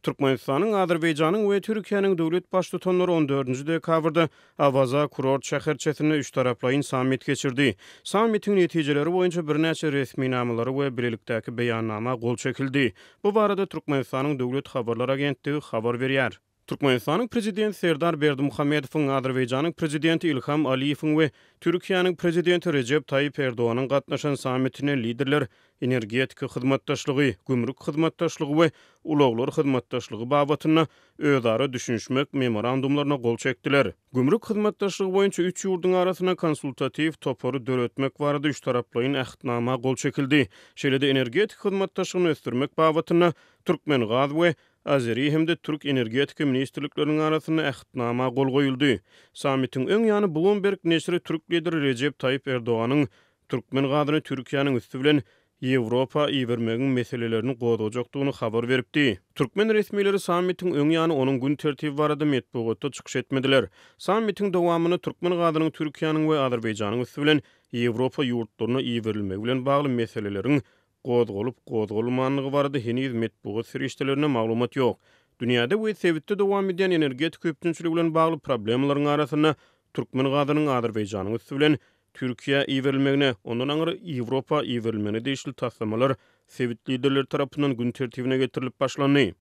Türkmenistanyň, Azerbaýjanyň we Türkiýäniň döwlet Baştutanlary on dördünji dekabrda Awaza kurort şäherçesinde üçtaraplaýyn sammit geçirdi. Sammitiň netijeleri boýunça birnäçe resminamalara we bilelikdäki beýannama gol çekildi. Bu barada Türkmenistanyň Döwlet habarlar agentligi habar berýär. Türkmenistanyň Prezidenti Serdar Berdimuhamedowyň, Azerbaýjanyň Prezidenti Ilham Aliýewiň we Türkiýäniň Prezidenti Rejep Taýyp Erdoganyň gatnaşan sammitinde liderler energetika hyzmatdaşlygy, gümrük hyzmatdaşlygy we ulaglar hyzmatdaşlygy babatynda özara düşünişmek memorandumlaryna gol çekdiler. Gümrük hyzmatdaşlygy boýunça üç ýurduň arasynda konsultatiw topary döretmek barada üçtaraplaýyn Ähtnama gol çekildi. Şeýle-de energetika hyzmatdaşlygyny ösdürmek babatynda Türkmengaz we Azeri hem-de türk energetika ministrlikleriniň arasynda Ähtnama gol goýuldy. Sammitiň öň ýany Bloomberg neşiri türk lideri Rejep Taýyp Erdoganyň türkmen gazyny Türkiýäniň üsti bilen Ýewropa ibermegiň meselelerini gozgajakdygyny habar beripdi. Türkmen resmileri sammitiň öň ýany onuň gün tertibi barada metbugatda çykyş etmediler. Sammitiň dowamynda türkmen gazynyň Türkiýäniň we Azerbaýjanyň üsti bilen Ýewropa ýurtlaryna iberilmegi bilen bagly meseleleriň gozgalyp-gozgalmandygy barada heniz metbugat serişdelerinde maglumat ýok. Dünýäde we sebitde dowam edýän energetika üpjünçiligi bilen bagly problemalaryň arasynda türkmen gazynyň Azerbaýjanyň üsti bilen Türkiýä iberilmegine, ondan aňry Ýewropa iberilmegine degişli taslamalar sebit liderleri tarapyndan gün tertibine getirilip başlandy.